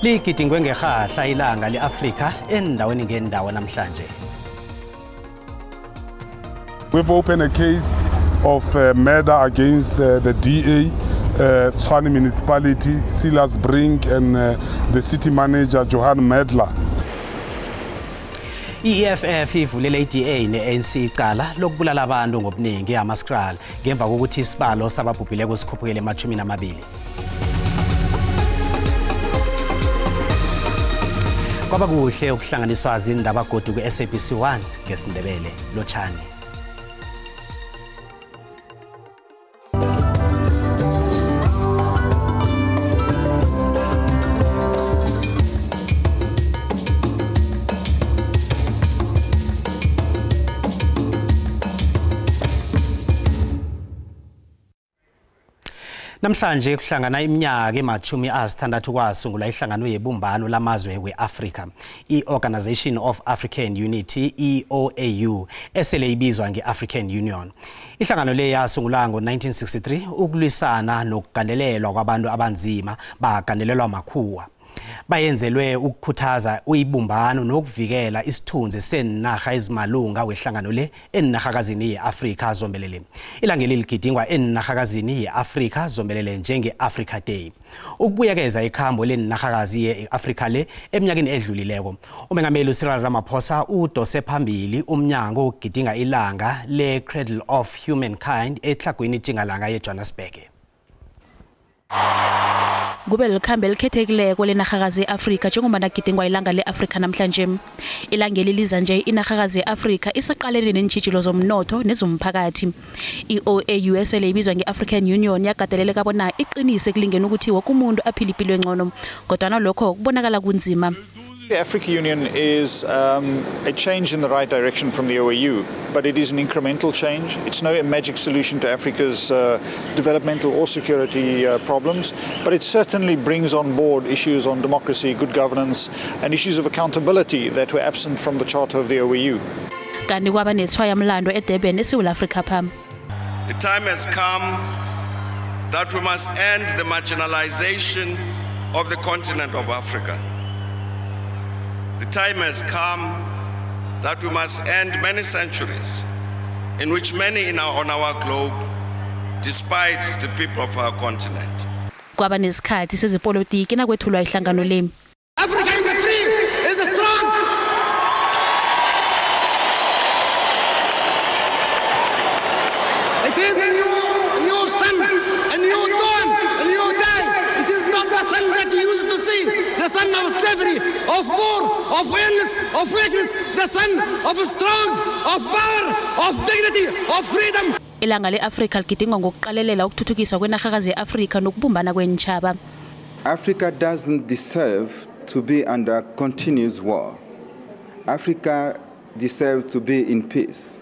Ligidingwe ngerhahla ilanga le-Afrika endaweni ngendawo namhlanje. We've opened a case of murder against the DA, Tshwane Municipality, Silas Brink and the city manager Johan Medler. I-EFF ivulele i-DA ne-ANC icala lokubulala abantu ngobuningi eHammanskraal ngemva kokuthi isibalo sababhubhileko sikhuphukele ema-20. Kwaba kuhle ukuhlanganiswa zindaba godu ku-SABC 1 ngesiNdebele. Lotshani. Namhlanje kuhlangana iminyaka ema-60 kwasungulwa ihlangano yebumbano lamazwe we-Afrika, i-Organization of African Unity, EOAU, esele ibizwa nge-African Union. Ihlangano le yasungulwa ngo-1963 ukulwisana nokugandelelwa kwabantu abanzima bagandelelwa makhuwa. Bayenzelwe ukukhuthaza uyibumbano nokuvikela isithunzi senarha ezimalunga wehlangano le enarhakazini ye-Afrika zombelele. Ilangeli ligidingwa enarhakazini ye-Afrika zombelele njenge-Africa Day. Ukubuyekeza ikhambo lenarhakazi ye-Afrika le eminyakeni edlulileko, uMengameli Cyril Ramaphosa udose phambili umnyango wokugidinga ilanga le-Cradle of Humankind eTlhagwini Tjingalanga yeJohannesburg. Kube likhambo elikhethekileko lenarhakazi ye-Afrika njengoba nagidingwa ilanga le-Afrika namhlanje. Ilangeli liza nje inarhakazi ye-Afrika isaqalene neentjhijilo zomnotho nezomphakathi. I-OAU sele ibizwa nge-African Union yakateleleka bona iqinise kulingeni ukuthi woke umuntu aphile ipilo engcono, kodwana lokho kubonakala kunzima. The Africa Union is a change in the right direction from the OAU, but it is an incremental change. It's no magic solution to Africa's developmental or security problems, but it certainly brings on board issues on democracy, good governance, and issues of accountability that were absent from the charter of the OAU. Kanti kwaba nethwayamlando eDurban eSouth Africa pha. The time has come that we must end the marginalization of the continent of Africa. The time has come that we must end many centuries in which many on our globe despise the people of our continent. Kwaba nesikhathi sezepolitiki nakwethulwa ihlangano le. Africa is free, is strong. It is a new sun, a new dawn, a new day. It is not the sun that you used to see, the sun of slavery, of poor, of illness, of weakness, the sun of strong, of power, of dignity, of freedom. Ilanga le-Afrika ligidingwa ngokuqalelela ukuthuthukiswa kwenarhakazi ye-Afrika nokubumbana kweentjhaba. Africa doesn't deserve to be under continuous war. Africa deserves to be in peace.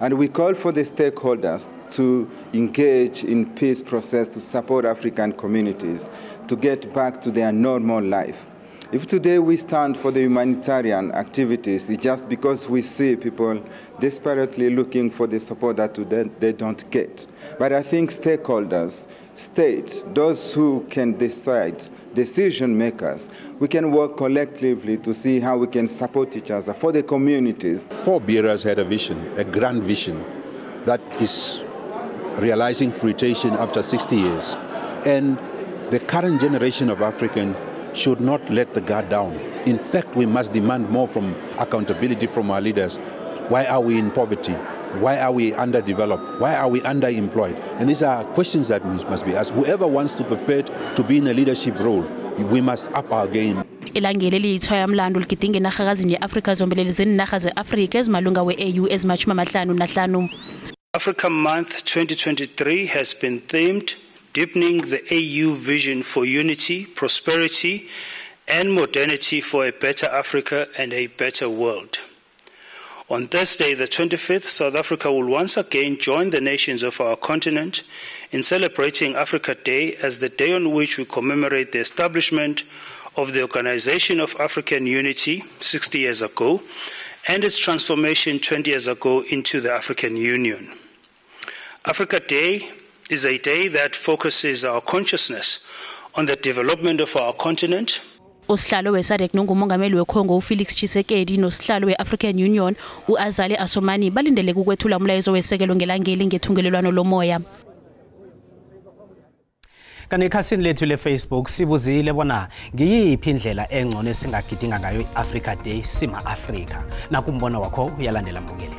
And we call for the stakeholders to engage in peace process to support African communities to get back to their normal life. If today we stand for the humanitarian activities, it's just because we see people desperately looking for the support that they don't get. But I think stakeholders, states, those who can decide, decision makers, we can work collectively to see how we can support each other for the communities. Forebearers had a vision, a grand vision, that is realizing fruition after 60 years. And the current generation of Africans should not let the guard down. In fact, we must demand more from accountability from our leaders. Why are we in poverty? Why are we underdeveloped? Why are we underemployed? And these are questions that must be asked. Whoever wants to prepare to be in a leadership role, we must up our game. Ilangeli liyithwayamlando ligidinga enarhakazini ye-Afrika zombelele zinarha ze-Afrika ezimalunga we-AU ezima-55. Africa Month 2023 has been themed Deepening the AU Vision for Unity, Prosperity and Modernity for a Better Africa and a Better World. On Thursday, the 25th, South Africa will once again join the nations of our continent in celebrating Africa Day as the day on which we commemorate the establishment of the Organization of African Unity 60 years ago and its transformation 20 years ago into the African Union. Africa Day is a day that focuses our consciousness on the development of our continent. Usihlalo we-SADC nongumongameli weCongo uFelix Tshisekedi nosihlalo we-African Union u-Azali Assoumani balindeleke ukwethula umlayezo wesekelo ngelangeli ngethungelelwano lomoya. Kanti ekhasini lethu le-Facebook sibuzile bona ngiyiphi indlela engcono esingagidinga ngayo i-Africa Day sima-Afrika. Nakumbono wakho uyalandela mbukeli.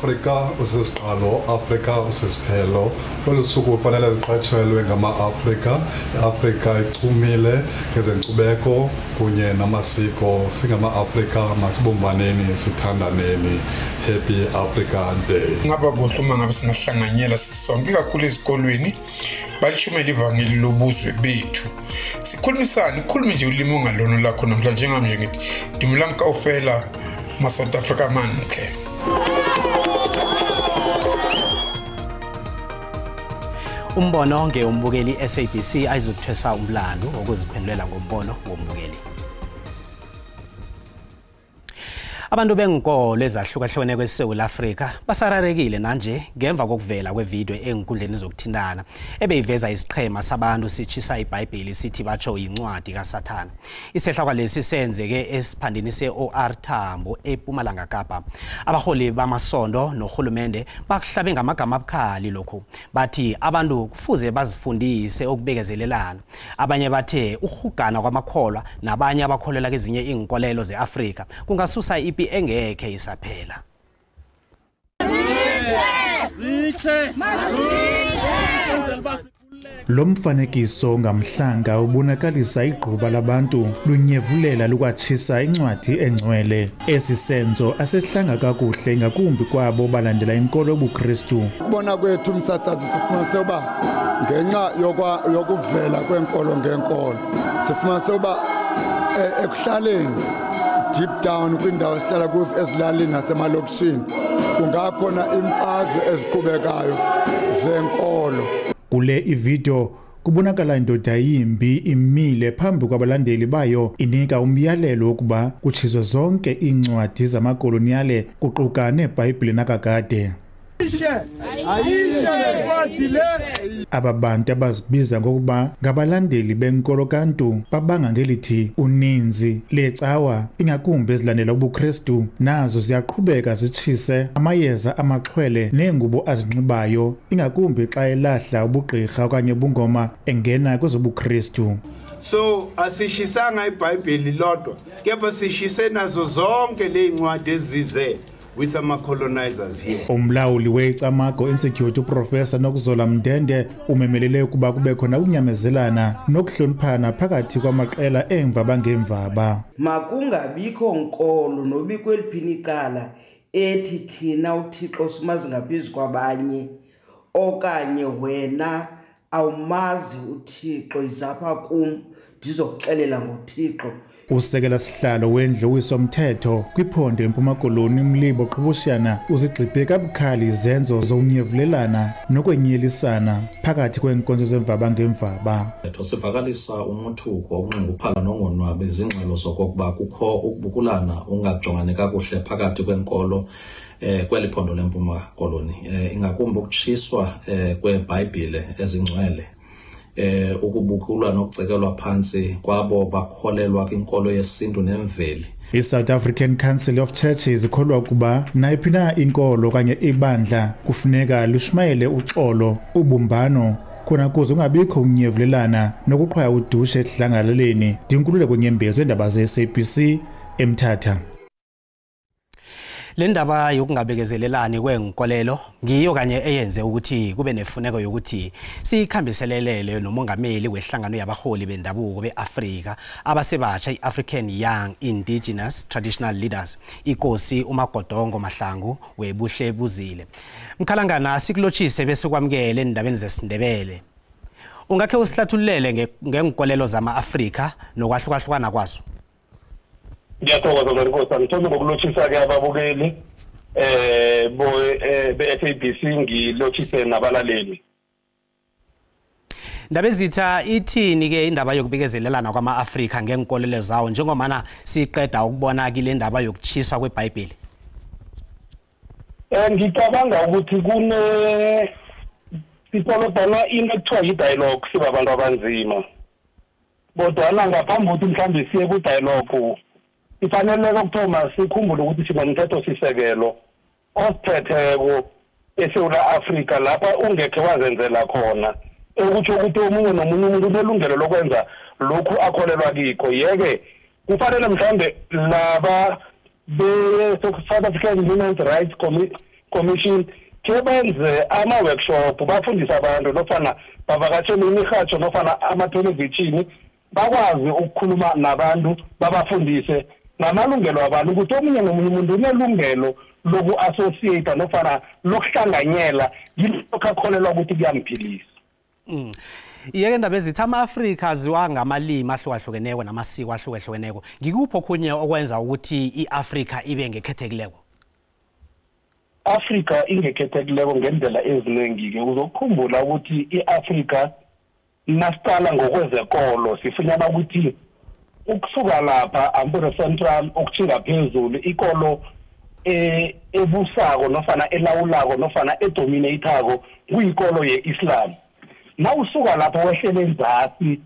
Afrika usisiqalo, Afrika usisiphelo. Olu suku kufanele luqatshelwe ngama-Afrika. I-Afrika ichumile ngezenkcubeko kunye namasiko. Singama-Afrika masibumbaneni, sithandaneni. Happy Africa Day. Kungaba kuhle uma ngabe singahlanganyela sisonke, ikakhulu ezikolweni, balishumele ivangeli lobuzwe bethu. Sikhulumisane, ukhulume nje ulimi ongalona lakho namhlanje. Njengami nje ngithi dumelang kaofela ma South Africa mantle. Umbono ngeyombukeli SABC ayizukuthwesa umlando wokuziphendulela ngombono wombukeli. Abantu benkolo ezahlukahlukene kweSouth Africa basararekile nanje ngemva kokuvela kwevideo enkundleni zokuthintana ebeyiveza isiqhema sabantu sitshisa iBhayibheli sithi batsho incwadi kaSathana. Isehlakalo lesi senzeke esiphandeni se-OR Tambo eMpumalanga Kapa. Abaholi bamasondo nohulumende bakuhlabe ngamagama abukhali lokhu, bathi abantu kufuze bazifundise ukubekezelelana. Abanye bathe ukuhugana kwamakholwa nabanye abakholelwa kezinye inkolelo ze-Afrika kungasusa ipi engekhe isaphela. Lo mfanekiso ngamhlanga ubonakalisa igquba labantu lunyevulela lukwatshisa incwadi engcwele. Esi senzo asehlanga kakuhle ngakumbi kwabo balandela inkolo yobuKristu. Ukubona kwethu umsasazi sifumanise uba ngenxa yokuvela kwenkolo ngenkolo, sifumanise uba ekuhlaleni deep down kwindawo esihlala kuzo ezilalini nasemalokishini kungakhona imfazwe eziqhubekayo zenkolo. Kule ivideo kubonakala indoda yimbi imile phambi kwabalandeli bayo inika umyalelo wokuba kutshiswe zonke iincwadi zamakoloniyale kuquka neBhayibhile nakakade. Aba bantu abazibiza ngokuba ngabalandeli benkolo kaNtu babanga ngelithi uninzi lecawa ingakumbi ezilandela ubuKristu nazo ziyaqhubeka zitshise amayeza amaxhwele neengubo azinxibayo ingakumbi xa elahla ubugqirha okanye ubungoma engena kwezobuKristu. So asishisanga iBhayibheli lodwa kepha sishise nazo zonke lezincwadi ezize with our colonizers here. Umlawuli weCamago Institute uProfessor Nokuzola Mndende umemelele ukuba kube khona ukunyamezelana nokuhloniphana phakathi kwamaqela emvaba ngemvaba. Makungabikho nkolo nobikweliphini icala ethi thina uThixo simazi ngaphezu kwabanye okanye wena awumazi uThixo izapha kum ndizokuxelela ngoThixo. Usekela sihlalo wendlu wisomthetho kwiphondo eMpuma Koloni Mlibo Qhoboshiyana uzigxibhe kabukhali izenzo zokunyevulelana nokwenyelisana phakathi kweenkonzo zemvaba ngemvaba. Sivakalisa umothuko, ukunxunguphala nongonwabi izingxelo zokokuba kukho ukubukulana ungajongani kakuhle phakathi kwenkolo kweli phondo leMpuma Koloni, ingakumbi ukutshiswa kweBhayibhile ezingcwele, ukubukulwa nokucekelwa phansi kwabo bakholelwa kwinkolo yesintu nemveli. I-South African Council of Churches ikholwa ukuba nayiphi na inkolo okanye ibandla kufuneka lushumayele uxolo, ubumbano khona kuze kungabikho ukunyevulelana nokuqhwaya udushe edlangalaleni. Ndinkululeko Nyembezi weendaba ze-SABC eMthatha. Le ndaba yokungabekezelelani kwenkolelo ngiyo kanye eyenze ukuthi kube nefuneko yokuthi sikhambiselelele nomongameli wehlangano yabaholi bendabuko beAfrika abasebatsha iAfrican Young Indigenous Traditional Leaders inkosi uMagodongo Mahlangu weBuhle Buzile. Mkhalangana sikulotshise bese kwamukele endabeni zesiNdebele. Ungakhe usihlathululele ngenkolelo zama-Afrika nokwahlukahlukana kwazo? Ngiyathokoza Nkosi. Ngithome ngokulotshisa-ke ababukeli be-SABC, ngilotshise nabalaleli. Ndabezitha, ithini-ke indaba yokubikezelelana kwama-Afrika ngenkolelo zawo, njengomana siqeda ukubona kile ndaba yokutshiswa kweBhayibheli? Ngicabanga ukuthi kune sikolodana into ekuthiwa yi-dialogue sibabantu abanzima, kodwana ngaphambi kokuthi mhlawumbe siye ku-dialogue sifanele kokuthoma sikhumbule ukuthi sinomthetho sisekelo osiphetheko eSewula Afrika lapha ungekhe wazenzela khona, ekutsho ukuthi omunye nomunye umuntu unelungelo lokwenza lokhu akholelwa kikho. Yeke kufanele mhlawumbe laba be-South African Human Rights Commission ke benze ama-workshop, bafundise abantu nofana bavakatshele imirhatsho nofana amathelevishini, bakwazi ukukhuluma nabantu babafundise ngamalungelo abantu, ukuthi omunye nomunye umuntu unelungelo loku-associate nofana lokuhlanganyela yilokho akholelwa ukuthi kuyamphilisa. Yeke Ndabezitha, ama-Afrika aziwa ngamalimi ahlukahlukeneko namasiko ahlukahlukeneko. Ngikuphi okhunye okwenza ukuthi i-Afrika ibe ngekhethekileko? Afrika ingekhethekileko ngendlela eziningi-ke. Uzokukhumbula ukuthi i-Afrika nasiqala ngokwezekolo sifunyana ukuthi ukusuka lapha Ambure Central ukuthinga phezulu, ikolo ebusako nofana elawulako nofana edominatako kuyikolo ye-Islam. Nawusuka lapho wehlele enzasi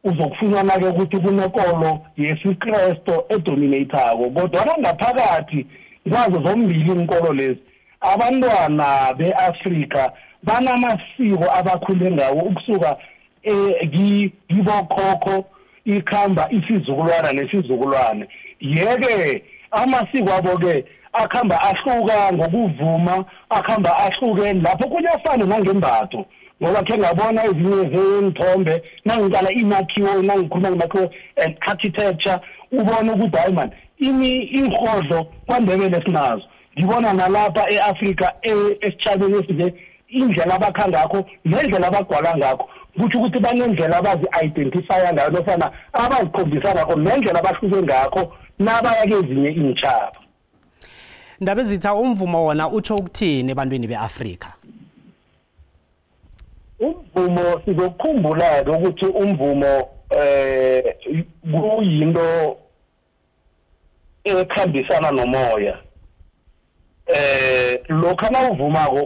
uzokufunyana-ke ukuthi kunekolo yesiKresto edominatako, kodwana ngaphakathi kwazo zombili iinkolo lezi abantwana be-Afrika banamasiko abakhule ngawo ukusuka kibokhokho ikhamba isizukulwana nesizukulwane. Yeke amasiko abo-ke akhamba ahluka ngokuvuma, akhamba ahluke lapho kuyafana nangembatho, ngoba khe ngabona ezinye zeenthombe nangiqala imakhiwo, nangikhuluma ngemakhiwo and architecture, ubone ukuthi hayi man, iinrhodlo kwaNdebele sinazo. Ngibona nalapha e-Afrika esitshabeni esinje indlela abakha ngakho nendlela abagwala ngakho, kutho ukuthi banendlela abazi-identifya ngayo nofana abazikhombisa ngakho nendlela abahluke ngakho nabaya kezinye iintshaba. Ndabezitha, umvumo wona utsho ukuthini ebantwini be-Afrika? Umvumo sizokukhumbula-ke ukuthi umvumo kuyinto ekhambisana nomoya. Lokha nawuvumako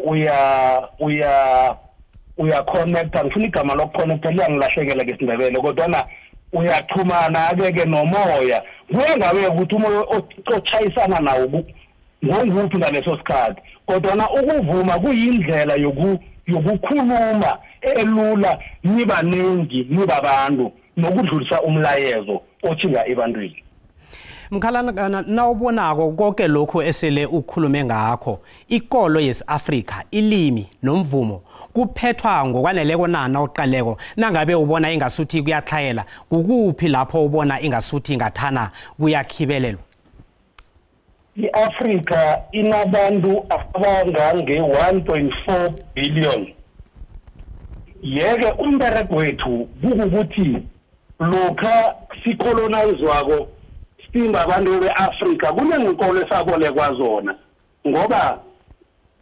uyaconnecta, ngifuna igama lokuconnecta liyangilahlekela ngesiNdebele, kodwana uyaxhumana-ke nomoya. Kuya ngabe ukuthi umoya otshayisana nawo ngonguphi ngaleso sikhathi, kodwana ukuvuma kuyindlela yokukhuluma elula nibaningi nibabantu nokudlulisa umlayezo othinga ebantwini. Mkhalangana, nawubonako konke lokhu esele ukhulume ngakho, ikolo yesi-Afrika, ilimi nomvumo kuphethwa ngokwaneleko na nawuqaleko? Nangabe ubona ingasuthi kuyatlhayela, kukuphi lapho ubona ingasuthi ngathana kuyakhibelelwa? I-Afrika inabantu abangange-1.4 billion. Yeke umberego wethu kukukuthi lokha sikolonayizwako singabantu be-Afrika kunenkolo esabolekwa zona, ngoba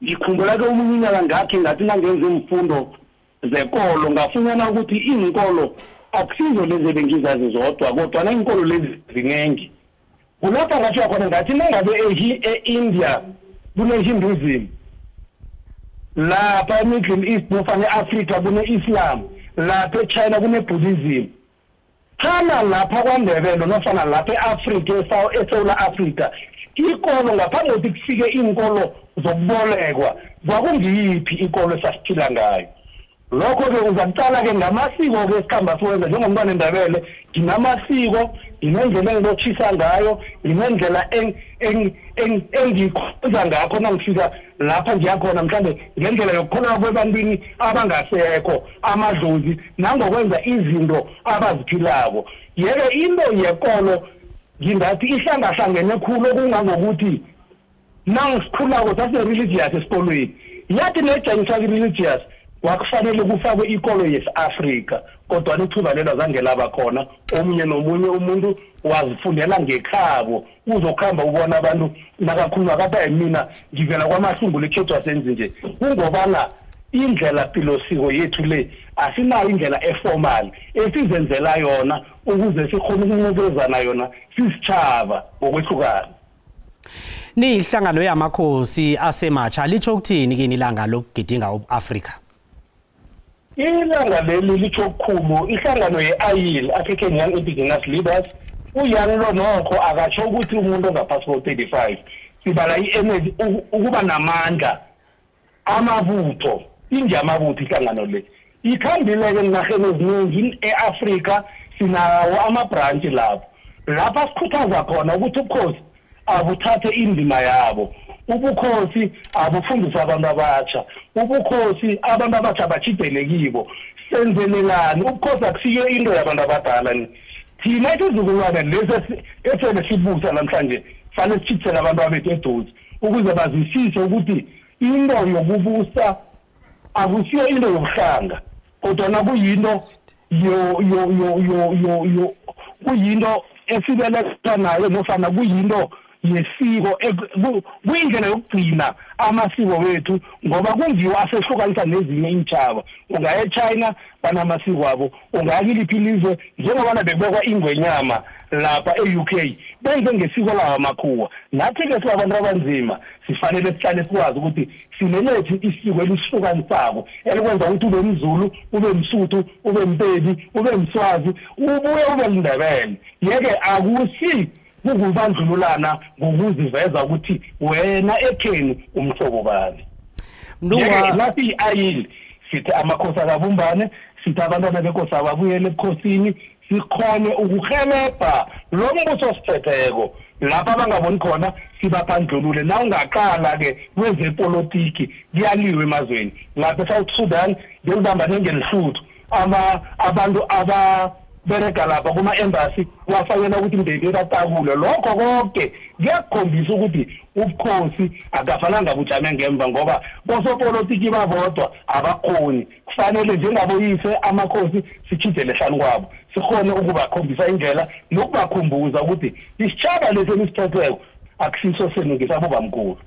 ngikhumbula ke omunye unyaka ngakhe ngathi nangenza imfundo zekolo ngafunyana ukuthi iinkolo akusizo lezi ebengizazi zodwa, kodwana iinkolo lezi zinengi. Kulapha ngathiwa khona ngathi nangabe e-India kune-Hinduism, lapha e-Middle East nofana e-Afrika kune-Islam, lapha e-China kune-Buddhism. Thana lapha kwaNdebele nofana lapha e-Afrika, eSewula Afrika, ikolo ngaphambi kokuthi kufike iinkolo zokubolekwa kwakungiyiphi ikolo esasiphila ngayo? Lokho-ke uzakuqala-ke ngamasiko-ke esikhamba siwenza njengomntwana eNdebele. Nginamasiko, nginendlela engilotshisa ngayo, nginendlela engikhonza ngakho nangifika lapha ngiyakhona, mhlambe ngendlela yokukholelwa kwebantwini abangasekho, amadlozi, nangokwenza izinto abaziphilako. Yeke into yekolo ngingathi ihlangahlangene khulu, okungangokuthi nangisikhulako sasine-religious esikolweni, yathi nejanyiswa ki-religious Kwakufanele kufakwe ikolo yesi-Afrika, kodwa ithuba lelo zange laba khona. Omunye nomunye umuntu wazifundela ngekhabo. Uzokuhamba ubona abantu nakakhuluma kathi mina ngivela kwamahlungu lekhethwa senzi nje. Kungobana indlela pilosiko yethu le asinayo indlela eformal esizenzela yona ukuze sikhone ukunqubezana yona sisitshaba ngokwehlukana. Niyihlangano yamakhosi asematsha, litsho ukuthini kini ilanga lokugidinga uAfrika? Ilanga leli litsho okukhulu. Ihlangano ye-AYIL, African Young Indigenous Leaders, uYoung lo nokho akatsho ukuthi umuntu ongaphasi ko-35. Sibala i-energy, ukuba namandla, amabutho, injamabutho. Ihlangano le ikhambile-ke enarheni eziningi e-Afrika, sinawo amabhrantshi lapho lapha sikhuthaza khona ukuthi ubukhosi abuthathe indima yabo, ubukhosi abufundise abantu abatsha, ubukhosi abantu abatsha bachidele kibo. Senzelelani ubukhosi? Akusiyo into yabantu abadala. Ni thina isizukulwane lesi esele sibusa namhlanje fanele sitshitsele abantu abethu eduze ukuze bazwisise ukuthi into yokubusa akusiyo into yobuhlanga, kodwa kuyinto yo yo yo yo yo yo kuyinto esibelethwa nayo, nofana kuyinto yesiko, kuyindlela yokugcina amasiko wethu, ngoba kungiwo asehlukanisa nezinye iintshaba. Ungaya eChina, banamasiko abo. Ungaya kiliphi ilizwe, njengobana bekubekwa ingwenyama lapha e-UK, benze ngesiko lawo amakhuwa. Nathi-ke sibabantu abanzima sifanele sihlale sikwazi ukuthi sinelethu isiko elisihlukanisako, elikwenza ukuthi ube mZulu, ube mSuthu, ube mPedi, ube mSwazi, ubuye ube liNdebele. Yeke akusi kukubandlululana ngokuziveza ukuthi wena ekheni umhlobo bani. Yeke nathi i-AYIL sithi amakhosi akabumbane, sithi abantwana benkosi ababuyele ebukhosini, sikhone ukuhelebha lo mbuso osiphetheko lapha abangaboni khona sibaphandlulule. Na ungaqala-ke kwezepolitiki kuyaliwe emazweni lapha e-South Sudan, bekubambane ngelihluthu abantu ababerega lapha kuma-embassy kwafakela ukuthi mbebe batakule. Lokho konke kuyakukhombisa ukuthi ubukhosi akufananga bujame ngemva, ngoba bosopolitiki babodwa abakhoni. Kufanele njengaboyise amakhosi sichidele hlanu kwabo, sikhone ukubakhombisa indlela nokubakhumbuza ukuthi isitshaba lesi enisiphetheko akusiso senu, ngesabobamkhulu.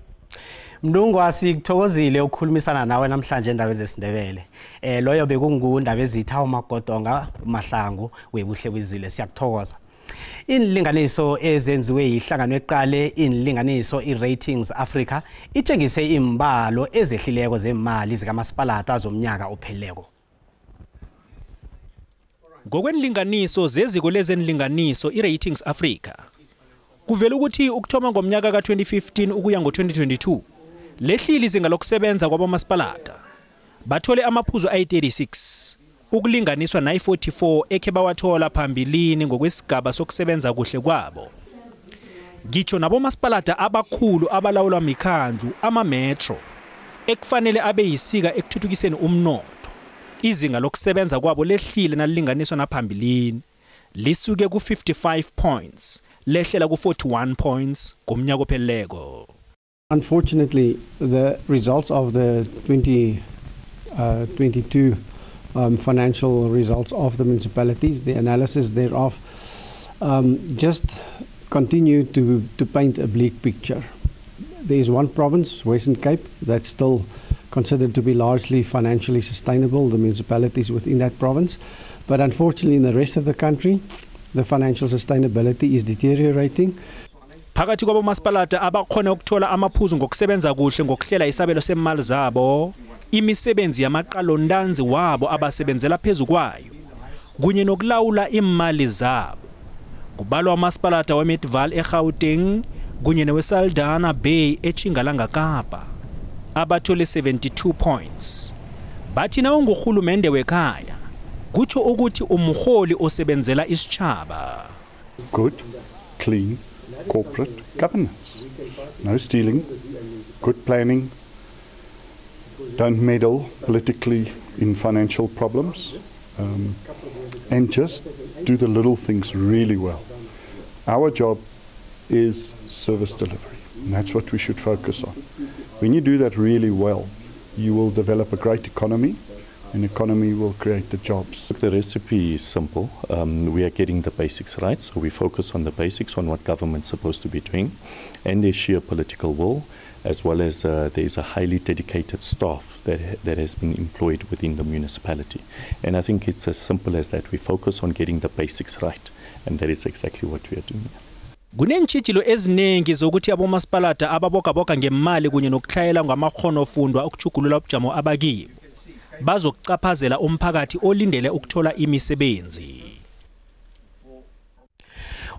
Mntungwa, sikuthokozile ukukhulumisana nawe namhlanje endabeni zesiNdebele. Loyo bekungundaba ezitha uMagodonga Mahlangu weBuhle Kwizile. Siyakuthokoza. Inlinganiso ezenziwe yihlangano eqale inlinganiso i-Ratings Africa itshengise imbalo ezehlileko zemali zikamasipalata zomnyaka opheleleko. Ngokwenlinganiso zeziko lezenlinganiso i-Ratings Africa, kuvela ukuthi ukuthoma ngomnyaka ka-2015 ukuya ngo-2022 lehlile izinga lokusebenza kwabomasipalata. Bathole amaphuzu ayi-36 ukulinganiswa nayi-44 ekhe bawathola phambilini ngokwesigaba sokusebenza kuhle kwabo. Ngitsho nabomasipalata abakhulu abalawulwa mikhandlu ama-metro ekufanele abe yisika ekuthuthukiseni umnotho, izinga lokusebenza kwabo lehlile nalilinganiswa naphambilini, lisuke ku-55 points lehlela ku-41 points ngomnyaka opheleleko. Unfortunately, the results of the 2022 financial results of the municipalities, the analysis thereof, just continue to paint a bleak picture. There is one province, Western Cape, that's still considered to be largely financially sustainable, the municipalities within that province. But unfortunately, in the rest of the country, the financial sustainability is deteriorating. Phakathi kwabomasipalata abakhona ukuthola amaphuzu ngokusebenza kuhle ngokuhlela isabelo semali zabo, imisebenzi yamaqalontanzi wabo abasebenzela phezu kwayo kunye nokulawula imali zabo, kubalwa umasipalata weMidvaal eGauteng kunye neweSaldanha Bay eTjingalanga Kapa abathole 72 points. Bathi na ungurhulumende wekhaya kutsho ukuthi umholi osebenzela isitjhaba. Good, clean corporate governance. No stealing, good planning, don't meddle politically in financial problems, and just do the little things really well. Our job is service delivery, and that's what we should focus on. When you do that really well, you will develop a great economy. and economy will create the jobs. The recipe is simple. We are getting the basics right, so we focus on the basics, on what government's supposed to be doing, and their sheer political will, as well as there is a highly dedicated staff that has been employed within the municipality. And I think it's as simple as that. We focus on getting the basics right, and that is exactly what we are doing. Kuneentjhijilo eziningi zokuthi abomasipalata ababogaboga ngemali kunye nokuhlayela ngamakghonofundwa ukutjhugulula ubujamo abakibo bazokucaphazela umphakathi olindele ukuthola imisebenzi.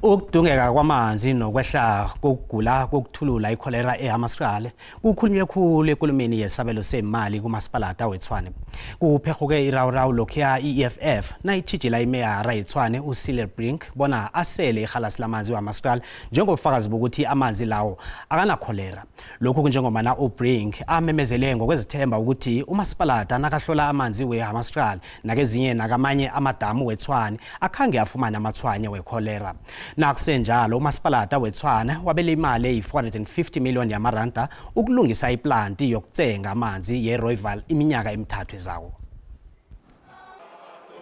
Ukudungeka kwamanzi nokwehla kokugula kokuthulula ikholera eHammanskraal kukhulunywe khulu ekulumeni yesabelo semali kumasipalata weTshwane. Kupherhuke irawurawu lokhuya i-EFF nayitjhijila imeyara yeTshwane uCyril Brink bona asele ihalasi lamanzi weHammanskraal njengobufakazi bokuthi amanzi lawo akanakholera. Lokhu kunjengomana uBrink amemezele ngokwezithemba ukuthi umasipalata nakahlola amanzi weHammanskraal nakezinye nakamanye amadamu weTshwane akhange afumane amathwanye wekholera. Nakusenjalo umasipalata weTshwane wabele imali eyi-450 million yamaranda ukulungisa iplanti yokutsenga amanzi yeRoyval iminyaka emithathu ezawo.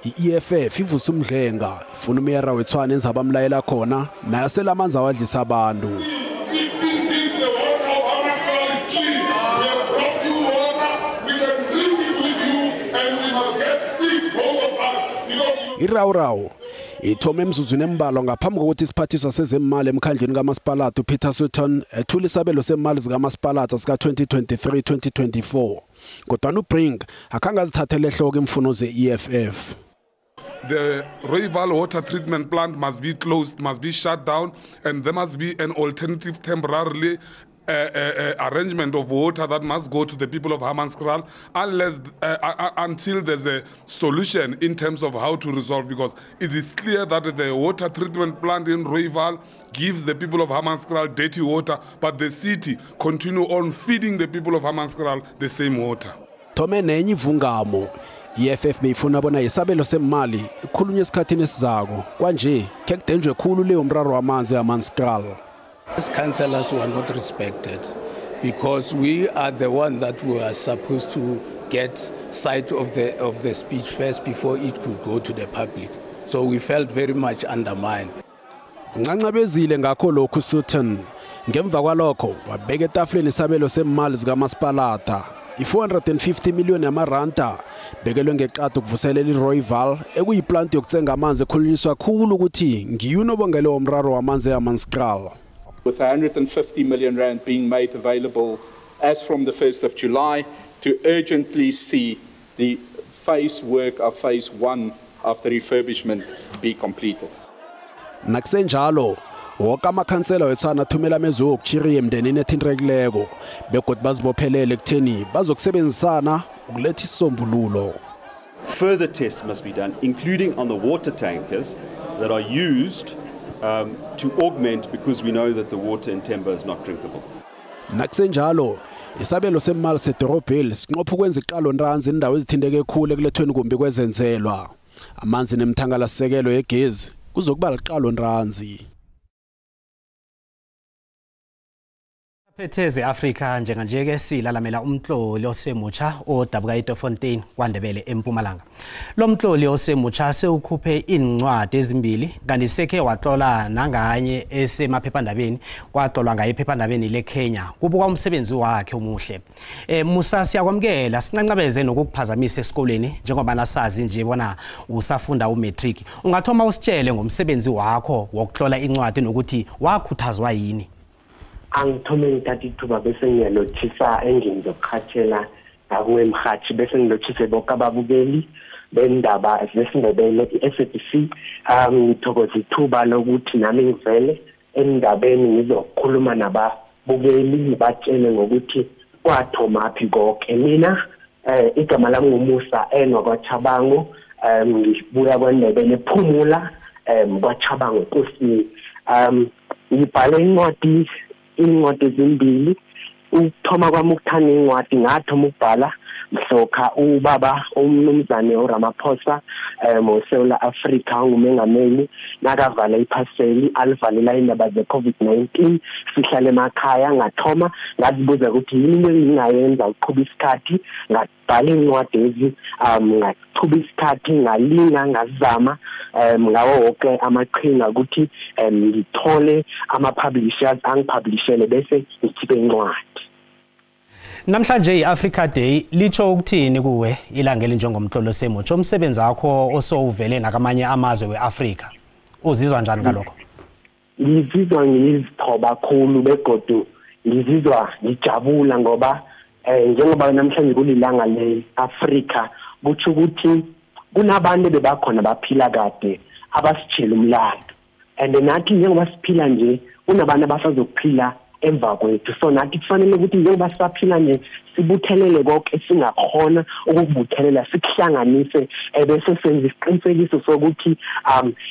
I-EFF ivusa umdlenga ifuna umeyara weTshwane enza abamlayela khona nayasela amanzi awadlisa abantu. Irawurawu ithome emzuzwini embalwa ngaphambi kokuthi isiphathiswa sezemali emkhandlwini kamasipalata uPeter Sutton ethule isabelo semali zikamasipalata sika-2023-2024. Kodwa uBrink akhange azithathele ehloko imfuno ze-EFF. The Royval water treatment plant must be closed, must be shut down, and there must be an alternative temporarily arrangement of water that must go to the people of Hammanskraal unless until there's a solution in terms of how to resolve, because it is clear that the water treatment plant in Royval gives the people of Hammanskraal dirty water, but the city continue on feeding the people of Hammanskraal the same water. Thome nenye ivungamo EFF beyifuna bona isabelo semali ikhulunywe esikhathini esizako kwanje khe kudenjwe khulu leyo mraro wamanzi eHammanskraal. As councillors were not respected because we are the one that we are supposed to get sight of the speech first before it could go to the public. So we felt very much undermined. Ncancabezile ngakho lokhu Sutton. Ngemva kwalokho wabeka etafuleni isabelo semali zikamasipalata i-450 million yamaranda bekelwe ngeqadi ukuvuselela iRoyval ekuyiplanti yokutsenga amanzi ekhulunyiswa khulu ukuthi ngiyo unobangela womraro wamanzi eHammanskraal. With 150 million rand being made available as from the 1st of July to urgently see the phase work of phase 1 of the refurbishment be completed. Nakusenjalo wonke amakhansela weTshwane athumela amezwi wokuchiriya emndenini ethintekileko begodu bazibophelele ekutheni bazokusebenzisana ukuletha isisombululo. Further tests must be done, including on the water tankers that are used to augment, because we know that the water in Temba is not drinkable. Nakusenjalo isabelo semali sedorobheli sinqopha ukwenza iqalontanzi indawo ezithinteke khulu ekulethweni kumbi kwezenzelwa. Amanzi nemthangalasisekelo yegezi kuzokuba liqalontanzi. Phetheze Afrika njenganje ke silalamela umtloli osemutsha odabuka eTofontein kwaNdebele eMpumalanga. Lo mtloli osemutsha sewukhuphe incwadi ezimbili kanti sekhe watlola nanganye esemaphephandabeni kwatlolwa ngaye ephephandabeni leKenya. Kubuka umsebenzi wakhe omuhle. Musa siyakwamukela sincancabeze nokukuphazamisa esikoleni njengoba nasazi nje bona usafunda umatric. Ungathoma usitshele ngomsebenzi wakho wokutlola incwadi nokuthi wakhuthazwa yini? Angithome ngithatha ithuba bese ngiyalothisa endlini zokuqhatshela ngakuwe mhathi bese ngilothise bonke ababukeli bendaba zesiNdebele i-SABC. Ngithokoza ithuba lokuthi nami ngivele endabeni ngizokhuluma nababukeli ngibatshele ngokuthi kwathomaphi konke. Mina igama lami nguMusa enwakwaThabango, ngibuya kwaNdebele ePhumula, kwaThabango eNkosini. Ngibhale incwadi ezimbili. Ukuthoma kwami ukuthanda incwadi ngathoma ukubhala Mhlokha ubaba umnumzane uRamaphosa weSouth Africa ungumengameli nakavala iphaseli alivalela indaba ze-COVID-19 sihlale emakhaya. Ngathoma ngazibuza ukuthi yini into engingayenza ukuqhuba isikhathi, ngabhala incwadi ezi, ngaqhuba isikhathi, ngalinga, ngazama ngawo wonke amaqhinga ukuthi ngithole ama-publishers angipublishele bese ngikhiphe incwadi. Namhlanje i-Africa Day litsho ukuthini kuwe ilanga elinjengomtlolo semutsho umsebenzi wakho osowuvele nakamanye amazwe we-Afrika, uzizwa njani ngalokho? Ngizizwa ngizithoba kakhulu begodu ngizizwa ngijabula ngoba njengoba namhlanje kulilanga le-Afrika kutsho ukuthi kunabantu bebakhona baphila kade abasitshela umlando, and nathi njengoba siphila nje kunabantu abasazokuphila emva kwethu. So nathi kufanele ukuthi njengoba sisaphila nje sibuthelele konke esingakhona ukukubuthelela, sikuhlanganise ebese senze isiqinisekiso sokuthi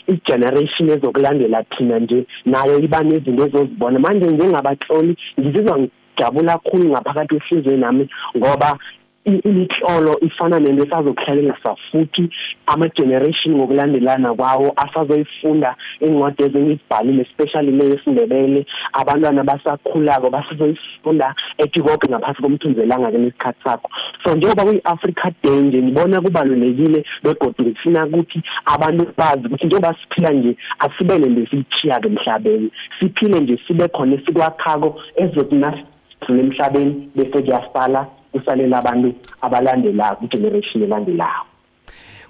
i-generation ezokulandela thina nje nayo iba nezinto ezozibona. Manje njengabatloli ngizizwa ngijabula kakhulu ngaphakathi kwehlizweni nami ngoba imitlolo ifana nento esazokuhlalela safuthi ama-generation ngokulandelana kwawo asazoyifunda incwadi ezengizibhalile, especially le yesiNdebele. Abantwana basakhulako basazoyifunda ethi konke ngaphasi komthunzi welanga ngesikhathi sakho. So njengoba kuyi-Africa Day nje ngibona kubalulekile begodu ngifuna ukuthi abantu bazi ukuthi njengoba siphila nje asibe nento esiyitshiyako emhlabeni, siphile nje sibe khona esikwakhako ezothi nasidlule emhlabeni bese kuyasala kusalela abantu abalandelako, i-generation elandelako.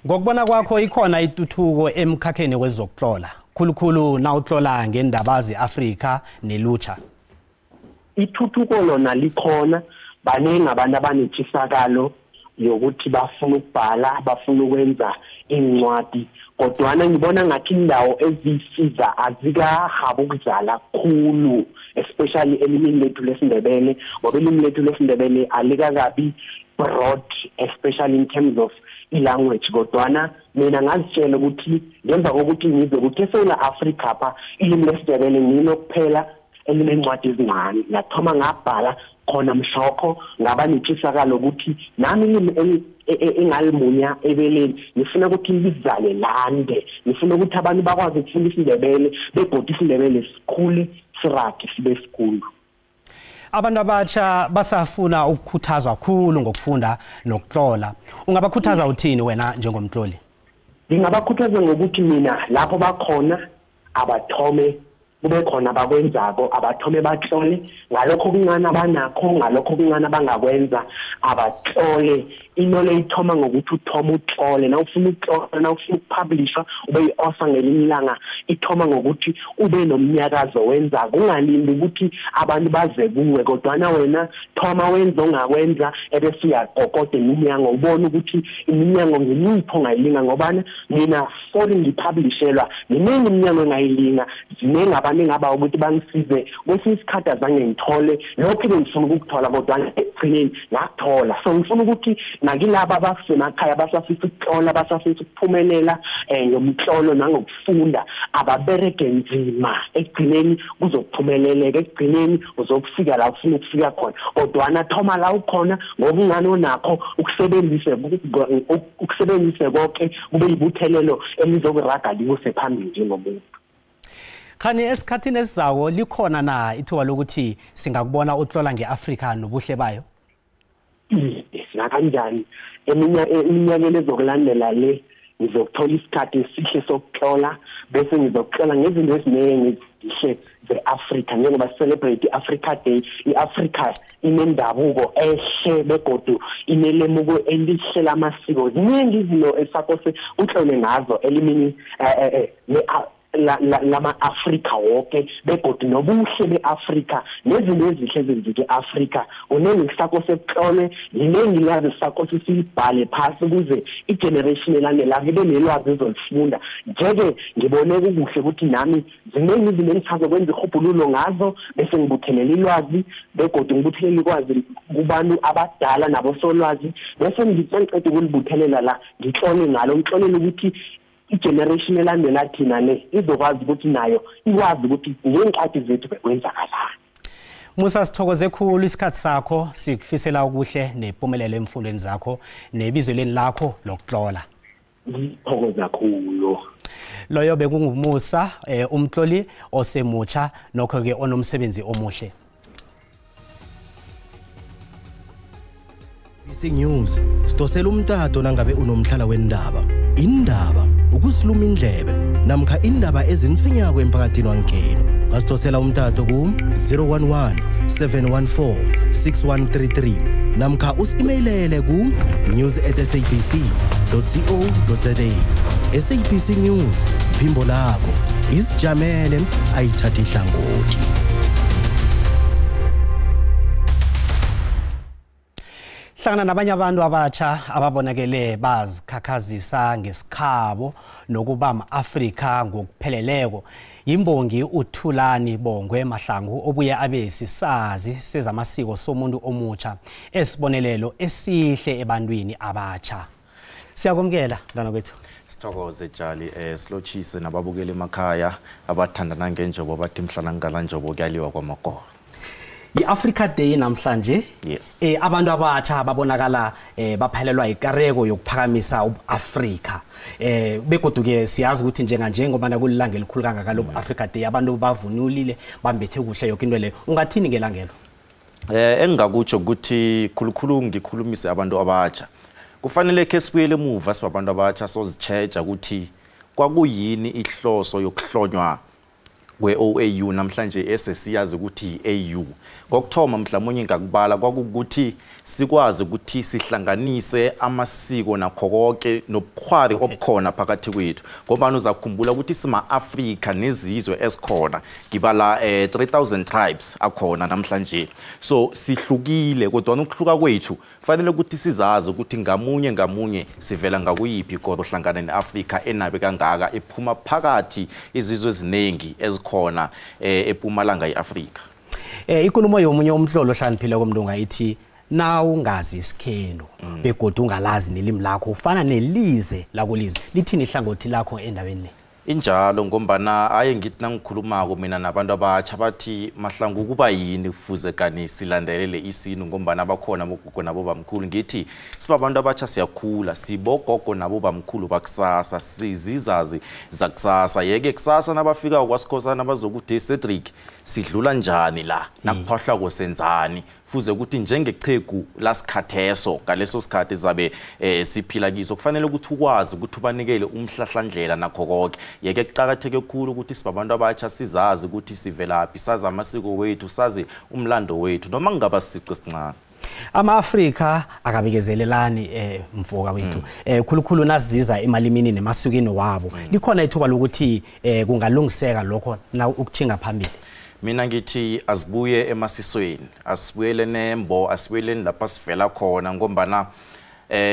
Ngokubona kwakho ikhona ituthuko emkhakheni wezokutlola, khulukhulu nawutlola ngendaba ze-Afrika nelutsha? Ithuthuko lona likhona, baningi abantu abanetshisakalo yokuthi bafuna ukubhala, bafuna ukwenza incwadi, kodwana ngibona ngathi indawo ezisiza azikahabi ukuzala kakhulu, especially elimini lethu lesiNdebele, ngoba ilimi lethu lesiNdebele alikakabi broad, especially in terms of i-language. Kodwana mina ngazitshela ukuthi ngemva kokuthi ngizwe ukuthi eSouth Africa pha ilimi lesiNdebele ngilo kuphela elinencwadi ezincane, ngathoma ngabhala khona mhlokho, ngaba netshisakalo ukuthi nami ilimi engalimunya ebeleni ngifuna ukuthi lizale lande, ngifuna ukuthi abantu bakwazi ukufunda isiNdebele begodu isiNdebele sikhule sirage sibe sikhulu. Abantu abatsha basafuna ukukhuthazwa kakhulu ngokufunda nokutlola, ungabakhuthaza uthini wena njengomtloli? Ngingabakhuthaza ngokuthi mina lapho bakhona abathome kube khona abakwenzako, abathome batlole ngalokho kuncane abanakho, ngalokho kuncane abangakwenza abatlole. Into le ithoma ngokuthi uthome utlole, nawufuna ukutlola, nawufuna ukupublisha ube yi-author ngelinye ilanga, ithoma ngokuthi ube nomnyakazo wenzako, ungalindi ukuthi abantu baze kuwe, kodwana wena thoma wenze ongakwenza ebese uyagogoda iminyango, ubone ukuthi iminyango ngimiphi ongayilinga. Ngobana mina sorry ngipublishelwa miningi iminyango engayilinga, ziningi abantu engaba ukuthi bangisize, kwesinye isikhathi azange ngithole lokho ebengifuna ukukuthola, kodwana ekugcineni ngakuthola. So ngifuna ukuthi nakilaba abasemakhaya basafisa ukutlola, basafisa ukuphumelela ngomtlolo nangokufunda, ababereke nzima, ekugcineni kuzokuphumeleleka, ekugcineni uzokufika la ufuna ukufika khona. Kodwana thoma la ukhona ngokungani onakho, ukusebenzise konke kube yibuthelelo elizokuraga likuse phambili njengomuntu. Khani esikhathini esizayo likhona na ithuba lokuthi singakubona utlola ngeAfrika nobuhle bayo? Nakanjani eminyakeni ezokulandela le ngizokuthola isikhathi esihle sokutlola, bese ngizokutlola ngezinto eziningi ezihle ze-Afrika. Njengoba celebrate i-Africa Day, i-Afrika inendabuko ehle begodu inelemuko elihle lamasiko, ziningi izinto esakose utlole ngazo elimini lama-Afrika wonke, begodu nobuhle be-Afrika nezinto ezihle ezenzeke e-Afrika. Kuningi kusakose kutlolwe, liningi ilwazi sakose siyibhale phasi ukuze i-generation elandelako ibe nelwazi ezolifunda. Nje-ke ngibone kukuhle ukuthi nami ziningi izinto engisazokwenza irhubhululo ngazo, bese ngibuthelela ilwazi begodu ngibuthelele ilwazi kubantu abadala nabosolwazi, bese ngiqeda ukulibuthelela la ngitlole ngalo, ngitlolele ukuthi i-generation elandela thina le izokwazi ukuthi nayo ikwazi ukuthi ngeenkathi zethu bekwenzakalani. Musa, sithokoze khulu isikhathi sakho, sikufisela okuhle nempumelelo emfundweni zakho nebizweni lakho lokutlola. Ngithokoza kakhulu. Loyo bekunguMusa, umtloli osemutsha nokho ke onomsebenzi omuhle. SABC News sidosela umtato nangabe unomhlala wendaba. Indaba ukusiluma indlebe namkha indaba ezintswenyako emphakathini wangenu. Ungasidosela umtato ku 011 714 6133 namkha usi-emailele ku news@sabc.co.za. SABC News, iphimbo lakho, isijamele ayithathi ihlangothi. Hlangana nabanye abantu abatsha ababonakele bazikhakhazisa ngesikhabo nokuba ma-Afrika ngokupheleleko yimbongi uThulani Bongwe Mahlangu, obuye abe sisazi sezamasiko somuntu omutsha, esibonelelo esihle ebantwini abatsha. Siyakwamukela mntwana kwethu. Sithokoze Jali, silotshise nababukeli emakhaya abathandana ngenjobo bathi mhlana ngalanjobo kuyaliwa kwamagolo. I-Africa Day namhlanje. Yes. Abantu abatsha babonakala baphelelwa ikareko yokuphakamisa uAfrika. Begodu ke siyazi ukuthi njenganje ngoba kulilanga elikhulu kangaka lo Africa Day, abantu bavunulile bambethe kuhle yonke into leyo. Ungathini ngelangelo? Engingakutsho ukuthi khulukhulu ngikhulumise abantu abatsha. Kufanele ke sibuyele emuva sibabantu abatsha sozitsheja ukuthi kwakuyini ihloso yokuhlonywa kwe-OAU namhlanje esesiyazi ukuthi i-AU. Kokuthoma mhlawumbe ngakubala kwakukuthi sikwazi ukuthi sihlanganise amasiko nakho konke nobukhwari obukhona phakathi kwethu, ngoba uzakukhumbula ukuthi sima-Afrika nezizwe esikhona ngibala 3000 tribes akhona namhlanje. So sihlukile, kodwa ukuhluka kwethu fanele ukuthi sizazi ukuthi ngamunye ngamunye sivela ngakuyiphi ikoro hlangana ne-Afrika enabe kangaka ephuma phakathi izizwe eziningi ezikhona ePumalanga ye-Afrika. Ikulumo yomunye umhlolo ohlaniphileko Mlunga ithi na ungazi isikhenu begodu ungalazi nelimi lakho ufana nelize lakulize. Lithini ihlangothi lakho endaweni le? Injalo, ngombana aye ngithi nangikhulumako mina nabantu abatsha bathi Mahlangu kuba yini kufuze kani silandelele isinu, ngombana bakhona bogogo nabo bamkhulu. Ngithi sibabantu abatsha siyakhula, sibogogo nabo bamkhulu bakusasa, sizizazi zakusasa. Yeke kusasa nabafika kwaSikhosana bazokuthi Cedric sidlula njani la nakuphahlako senzani, fuze ukuthi njengechegu lasikhatheso ngaleso sikhathi zabe siphila kiso kufanele ukuthi ukwazi ukuthi ubanikele umhlahlandlela nakho konke. Yeke kuqakatheke kakhulu ukuthi sibabantu abatsha sizazi ukuthi sivelaphi, sazi amasiko wethu, sazi umlando wethu noma kungaba siqo esincane. Ama-Afrika akabikezelelani mfoka wethu, khulukhulu naziza emalimini nemasikweni wabo. Likhona ithuba lokuthi kungalungiseka lokho na ukuthinga phambili? Mina ngithi asibuye emasisweni, asibuyele nembo, asibuyeleni lapha sivela khona, ngombana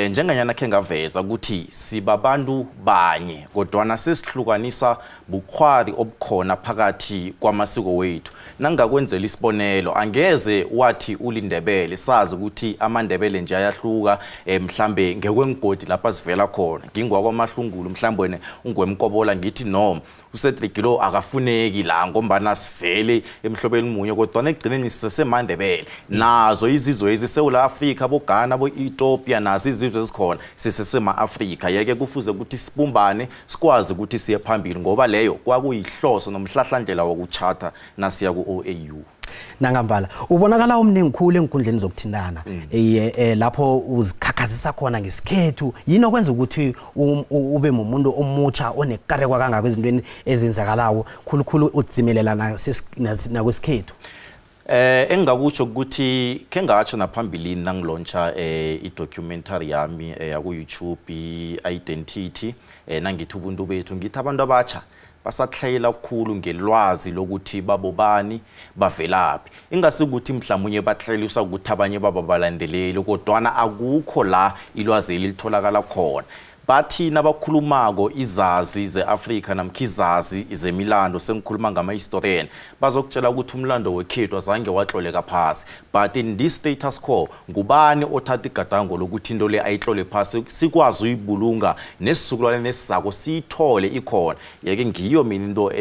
njenganyana khe ngaveza ukuthi sibabantu banye kodwana sesihlukanisa bukhwari obukhona phakathi kwamasiko wethu. Nangakwenzela isibonelo, angeze wathi uliNdebele sazi ukuthi amaNdebele nje ayahluka mhlambe ngekwengigodi lapha sivela khona, ngingwakwaMahlungulu mhlambe wena ungwemkobola, ngithi no uCedric lo akafuneki la ngombana sivele emhlobeni munye, kodwa ekugcineni sisemaNdebele. Nazo izizwe eziseSouth Africa, boGhana, bo-Ethiopia, nazo izizwe ezikhona sisesema-Afrika. Yeke kufuze ukuthi sibumbane sikwazi ukuthi siye phambili, ngoba leyo kwakuyihloso nomhlahlandlela wokuchatha nasiya ku-OAU. Nangambala ubonakala omningi khulu enkundleni zokuthintana, lapho uzikhakhazisa khona ngesikhethu. Yini okwenza ukuthi ube mumuntu omutsha onekarekwa kangako ezintweni ezenzakalawo, khulukhulu udzimelela nakwesikhethu? Engingakutsho ukuthi khe ngatsho naphambilini nangilontsha i-documentary yami yaku-YouTube i-identity, nangithi ubuntu bethu, ngithi abantu abatsha basatlhayela kakhulu ngelwazi lokuthi babobani bavelaphi. Ingasi ukuthi mhlawumbe batlheliswa ukuthi abanye babo balandeleli, kodwana akukho la ilwazi elitholakala khona. Bathi nabakhulumako izazi ze-Afrika namkha izazi zemilando, sengikhuluma ngama-historian, bazokutshela ukuthi umlando wekhethu azange watloleka phasi. But in this status quo, ngubani othatha igadango lokuthi into le ayitlole phasi sikwazi uyibulunga nesizukulwane nesizako siyithole ikhona? Yeke ngiyo mina into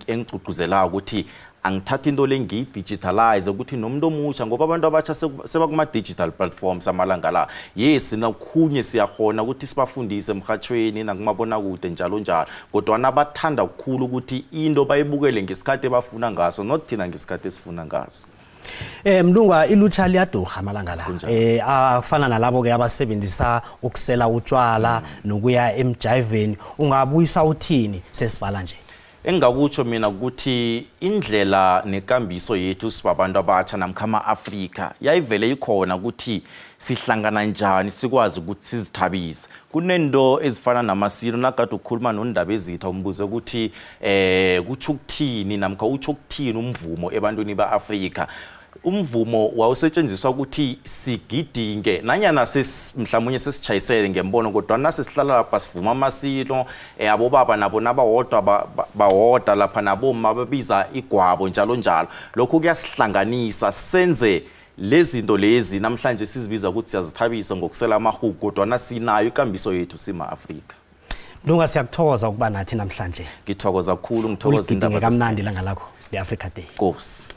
engigqugquzelayo ukuthi Angithatha into le ngiyi-digitalize ukuthi nomuntu omusha, ngoba abantu abatsha sebakuma-digital platforms amalanga la. Yes, nakhunye siyakhona ukuthi sibafundise emhathweni nakumabonakude njalo njalo, kodwana bathanda kukhulu ukuthi into bayibukele ngesikhathi ebafuna ngaso, not thina ngesikhathi esifuna ngaso. Mlungwa, ilutsha liyaduha amalanga la, afana nalabo ke abasebenzisa ukusela utshwala nokuya emjayiveni. Ungabuyisa uthini sesivala nje? Engingakutsho mina ukuthi indlela nekambiso yethu sibabantu abatsha namkha ama-Afrika yayivele ikhona ukuthi sihlangana njani sikwazi ukuthi sizithabise. Kunento ezifana namasiko, nakade ukhuluma nondaba ezitha umbuze ukuthi kutsho ukuthini namkha utsho ukuthini umvumo ebantwini ba-Afrika. Umvumo wawusetshenziswa ukuthi sigidinge nanyana mhlawumbe sesijayisele ngembono, kodwa nasesihlala lapha sivuma amasiko, abobaba nabo nabawodwa bawoda lapha, naboma babiza igwabo njalo njalo. Lokhu kuyasihlanganisa senze lezi zinto lezi namhlanje sizibiza ukuthi siyazithabisa ngokusela amahugu, kodwa sinayo ikambiso yethu sima-Afrika. Mlunga, siyakuthokoza ukuba nathi namhlanje. Ngithokoza kakhulu, ngithokoza indaba kamnandi ilanga lakho le-Africa Day. Nkosi.